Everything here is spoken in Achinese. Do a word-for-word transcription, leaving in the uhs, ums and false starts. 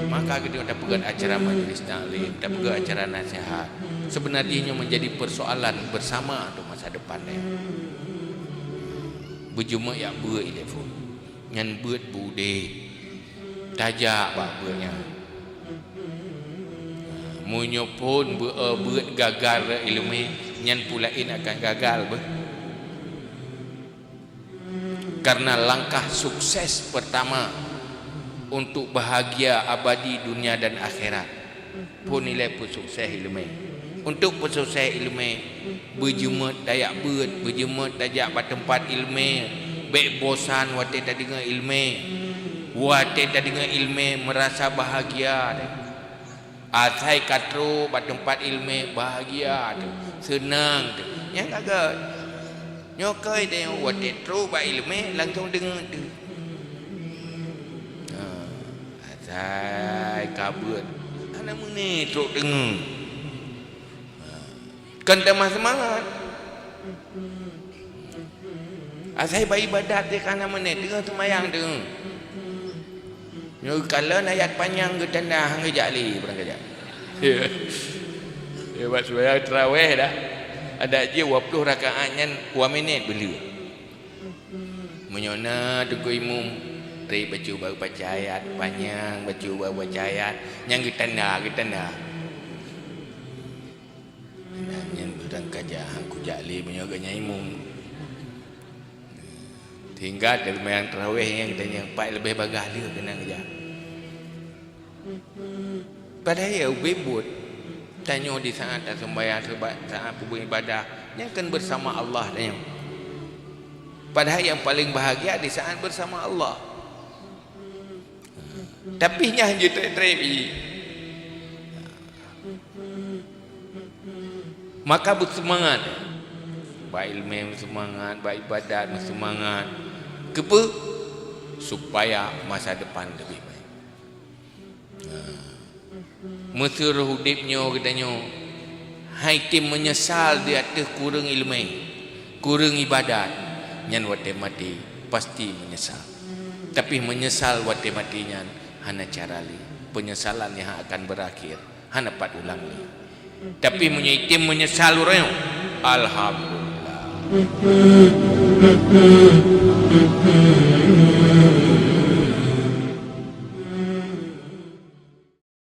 Maka ketika tapeugét acara majlis taklim, tapeugét acara nasihat, sebenarnya nyoe menjadi persoalan bersama untuk masa depan nyoe. Beujeumeuk jak beuet ilée phon. Nyan beuet beudeh. Tajak bak beuet nyan. Meunyoe phon beu-, eh, beuet gagal ileumé, nyan peue laén akan gagal beuh. Karena langkah sukses pertama untuk bahagia abadi dunia dan akhirat, phon ilée peusukses ileumé. Untuk peusukses ileumé, beujeumeuk tajak beuet, beujeumeuk tajak bak teumpat ileumé. Bék bosan watée tadeungoe ileumé. Watée tadeungoe ileumé, meurasa bahagia teuh. Asai ka trok bak teumpat ileumé, bahagia teuh, seunang teuh. Nyang ka gét. Nyoe keuh watée trok bak ileumé, langsong deungoe teuh. Ha, asai ka beuet, hana meuné trok deungoe. Ha. Kon tamah seumangat. Asai bak ibadat teuh ka hana meuné, teungoh seumayang teuh. Nyoe kalon ayat panyang geutanda, han geujak lé barangkaja. Ya, bak seumayang tarawih dah. Adak jih dua ploh rakaat nyan dua minét beuleueh. Meunyoe na teungku imum, trép bacut bacut ayat panyang, bacut bacut ayat, nyan geutanda, geutanda. Nah, nyan barangkaja han kujak lé meunyoe geuhnyan imum. Sehingga teuma nyang tarawih nyan geutanyoe pat leubeh bagaih lé keunan geujak. Padahai ubé buet tanyoe di saat taseumayang, saat peubuet ibadah, nyan kan bersama Allah tanyoe. Padahai nyang paleng bahagia di saat bersama Allah. Tapi nyan jeuet trép-trép jih. Maka beuseumangat. Bak ileumé beuseumangat, bak ibadat beuseumangat. Keupeue? Supaya masa depan leubeh baik. Nah, meuseuruh udép nyoe geutanyoe, hai tem meunyeusal di ateueh kureueng ileumé, kureueng ibadat, nyan watée maté pasti meunyeusal. Tapi meunyeusal watée maté nyan hana cara lé. Peunyesalan nyan akan beurakhé. Hana pat ulang lé. Tapi meunyoe item meunyeusal uroe nyoe, alhamdulillah.